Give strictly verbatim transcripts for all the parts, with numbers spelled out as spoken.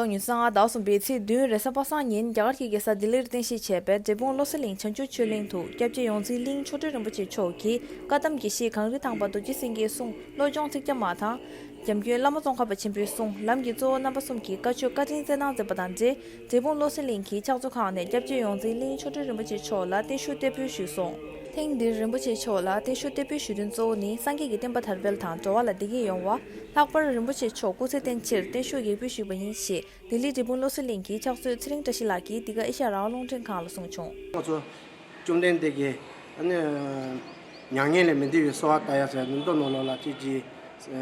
ཉིས་སྟོང་ཉི་ཤུ་རྩ་ལྔ་ཟླ་བ་གསུམ་པའི་ཚེས་བདུན་རེས་གཟའ་པ་སངས་ཉིན་རྒྱ་གར་གྱི་རྒྱལ་ས་ལྡི་ལིར་རྟེན་གཞི་བྱས་པའི་འབྲས་སྤུངས་བློ་གསལ་གླིང་བྱང་ཆུབ་ཆོས་གླིང་དུ་སྐྱབས་རྗེ་ཡོངས་འཛིན་གླིང་ཆོས་སྒྲོན་རིན་པོ་ཆེ་མཆོག་གིས་བཀའ་གདམས་དགེ་བཤེས་གངས་རི་ཐང་པ་རྡོ་རྗེ་སེང་གེའི་གསུང་བློ་སྦྱོང་ཚིག་བརྒྱ་མ་དང་། འཇམ་མགོན་བླ་མ་ཙོང་ཁ་པ་ཆེན་པོའི་གསུང་ལམ་གྱི་གཙོ་བོ་རྣམ་པ་གསུམ་གྱི་བཀའ་ཆོས་བཀའ་དྲིན་སྩལ་གནང་མཛད་པ་དང་འབྲེལ། འབྲས་སྤུངས་བློ་གསལ་གླིང་གི་ཕྱག་མཛོད་ཁང་ནས་སྐྱབས་རྗེ་ཡོངས་འཛིན་གླིང་ཆོས་སྒྲོན་རིན་པོ་ཆེ་མཆོག་ལ་བརྟན་བཞུགས་གཏེར་འབུལ་ཞུས་སོང་། ཐེངས་འདིར་རིན་པོ་ཆེ་མཆོག་ལ་བརྟན་བཞུགས་གཏེར་འབུལ་ཞུ་དོན་གཙོ་བོ་ནི་སངས་རྒྱས་ཀྱི་བསྟན་པ་དར་སྤེལ་དང་འགྲོ་བ་ལ་བདེ་སྐྱིད་ཡོང་བ། ལྷག་པར་རིན་པོ་ཆེ་མཆོག་སྐུ་ཚེ་བརྟན་ཕྱིར་བརྟན་བཞུགས་ཡག་འབུལ་ཞུས་པ་ཡིན་ཞེས་ལྡི་ལི་འབྲས་སྤུངས་བློ་གསལ་གླིང་གི་ཕྱག་མཛོད་ཚེ་རིང་བཀྲ་ཤིས་ལགས་ཀྱིས་འདི་ག་ཨེ་ཤ་ཡ་རང་དབང་རླུང་འཕྲིན་ཁང་ལ་གསུངས་བྱུང་། ང་ཚོ་བཅོམ་ལྡན་འདས་ཀྱིས་ཨ་ནི་མྱ་ངན་ལས་མི་འདའ་བའི་གསོལ་བ་བཏབ་ཡ་ཟེར་ནི་མདོ་ནང་ལོགས་ལ་ཅིག་ཅིག་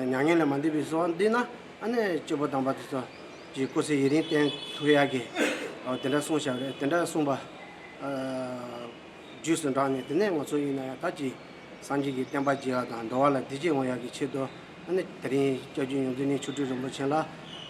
མྱ་ངན་ལས་མ་འདའ་བའི་གསོལ་བ་འདེབས་ན་ཨ་ནི་སྐྱེས་བུ་དམ་པ་དེ་ཚོ་གི་སྐུ་ཚེ་ཡུན་རིང་བརྟན་ཐུབ་ཡ་གི་དེ་འདྲ་གསུངས་བཞག་རེད། དེ་འདྲ་གསུངས་པ། རྗེས་སུ་འབྲངས་ནས་དེ་ནས་ང་ཚོ་ཡིན་ན་ཡང་ད་ཅི་སངས་རྒྱས་ཀྱི་བསྟན་པ་རྒྱས་ཡག་དང་འགྲོ་བ་ལ་བདེ་སྐྱིད་འོང་ཡག་གི་ཆེད་དུ་ཨ་ནི་དེ་རིང་སྐྱབས་རྗེ་ཡོངས་འཛིན་གླིང་ཆོས་སྒྲོན་རིན་པོ་ཆེ་ལ་ཨ་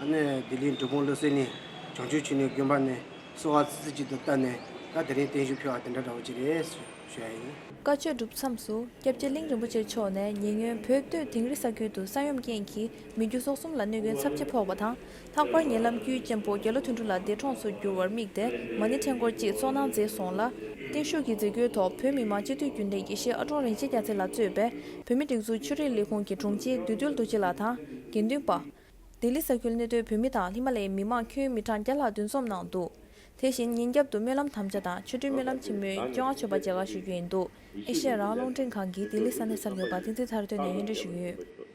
ནི་ལྡི་ལིའི་འབྲས་སྤུངས་བློ་གསལ་གླིང་བྱང་ཆུབ་ཆོས་གླིང་དགོན་པ་ནས་གསོལ་བ་ཚིག་གཅིག་ཏུ་བཏབ་ནས་ད་དེ་རིང་བརྟན་བཞུགས་ཕུལ་བ་དེ་འདྲ་འདྲ་བོ་ཅིག་རེད་ཞུ་ཡ་ཡིན། བཀའ་ཆོས་སྒྲུབ་མཚམས་སུ་སྐྱབས་རྗེ་གླིང་རིན་པོ་ཆེ་མཆོག་ནས་ཉེ་སྔོན་བོད་སྟོད་དིང་རི་ས་ཁུལ་དུ་ས་ཡོམ་རྐྱེན་གྱིས་མི་རྒྱུ་སྲོག་གསུམ་ལ་གནོད་སྐྱོན་ཚབས་ཆེ་ཕོག་པ་དང་། ལྷག་པར་ཉེ་ལམ་དཀྱུས་ཅན་པོ་རྒྱ་ལོ་དོན་གྲུབ་ལགས་འདས་གྲོངས་སུ་གྱུར་བར་དམིགས་ཏེ་མ་ཎི་ཕྲེང་སྐོར་གཅིག་ཚོགས་གནང་མཛད་སོང་ལ། བརྟན་བཞུགས་ཀྱི་མཛད་སྒོའི་ཐོག་བོད་མི་མང་སྤྱི་འཐུས་རྒྱུན་ལས་དགེ་བཤེས་ཨ་ཀྲོང་རིན་ཆེན་རྒྱ་མཚོ་ལགས་གཙོས་པའི་བོད་མི་སྒྲིག་འཛུགས་ཆོས་རིག་ལས་ཁུངས་ཀྱི་དྲུང་ཆེ་བདུད་འདུལ་རྡོ་རྗེ་ལགས་དང་དགེ་འདུན་པ། ལྡི་ལི་ས་ཁུལ་གནས་སྡོད་བོད་མི་དང་ཧི་མ་ལ་ཡའི་མི་མང་ཁྱོན་མི་གྲངས་བརྒྱ་ལྷག་འདུ་འཛོམས་གནང་འདུག་དེ་བཞིན་ཉིན་རྒྱབ་ཏུ་སྨོན་ལམ་དམ་བཅའ་དང་ཆོ་འཕྲུལ་སྨོན་ལམ་ཆེན་མོའི་བཅོ་ལྔ་མཆོད་པ་མཇལ་ཁ་ཞུ་རྒྱུ་ཡིན་འདུག་ཨེ་ཤེ་ཡ་རང་དབང་རླུང་འཕྲིན་ཁང་གིས་ལྡི་ལི་ས་གནས་གསར་འགོད་པ་བསྟན་འཛིན་ཐར་སྟོན་ནས་སྙན་སྒྲོན་ཞུ་གི་ཡོད།